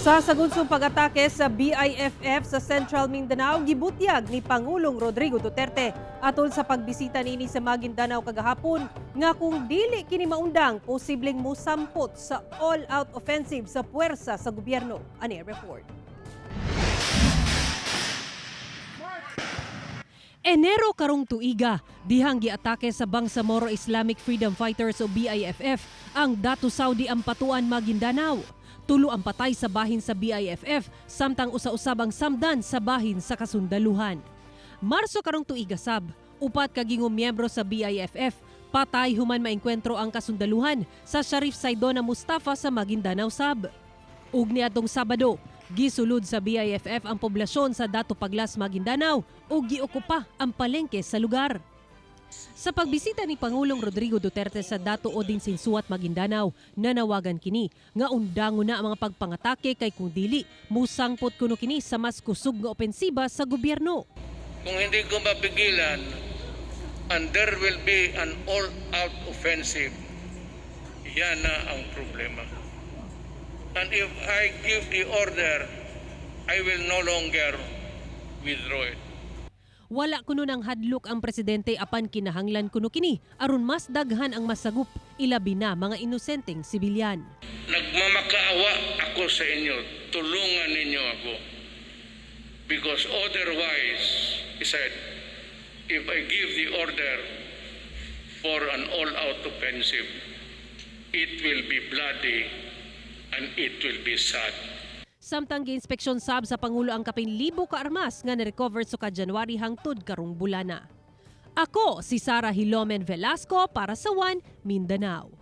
Sa sagunsong pag-atake sa BIFF sa Central Mindanao, gibutyag ni Pangulong Rodrigo Duterte atol sa pagbisita niini sa Maguindanao kagahapon nga kung dili kini maundang, posibleng musampot sa all-out offensive sa puwersa sa gobyerno. Ani report. Enero karong tuiga, dihang giatake sa Bangsamoro Islamic Freedom Fighters o BIFF ang Datu Saudi Ampatuan, Maguindanao. Tulo ang patay sa bahin sa BIFF samtang usa-usab ang samdan sa bahin sa kasundaluhan. Marso karong tuiga sab, upat ka gingong miyembro sa BIFF patay human maengkwentro ang kasundaluhan sa Sharif Saidona Mustafa sa Maguindanao sab. Ug niadtong Sabado, gisulod sa BIFF ang poblasyon sa Datu Paglas, Maguindanao ug giokupa ang palengke sa lugar. Sa pagbisita ni Pangulong Rodrigo Duterte sa Datu Odin Sinsuat, Maguindanao, nanawagan kini nga undangon na ang mga pagpangatake kay kung dili, musangpot kuno kini sa mas kusog nga opensiba sa gobyerno. Kung hindi ko mapigilan, and there will be an all-out offensive, yan na ang problema. And if I give the order, I will no longer withdraw it. Wala kuno nang hadlok ang presidente apan kinahanglan kuno kini aron mas daghan ang masagup, ilabi na mga inosenteng sibilyan. Nagmamakaawa ako sa inyo, tulungan ninyo ako. Because otherwise, he said, if I give the order for an all-out offensive, it will be bloody and it will be sad. Samtang giinspeksyon sab sa pangulo ang kapin libo ka armas nga na-recover sukad January hangtod karong bulana. Ako si Sara Hilomen Velasco para sa One Mindanao.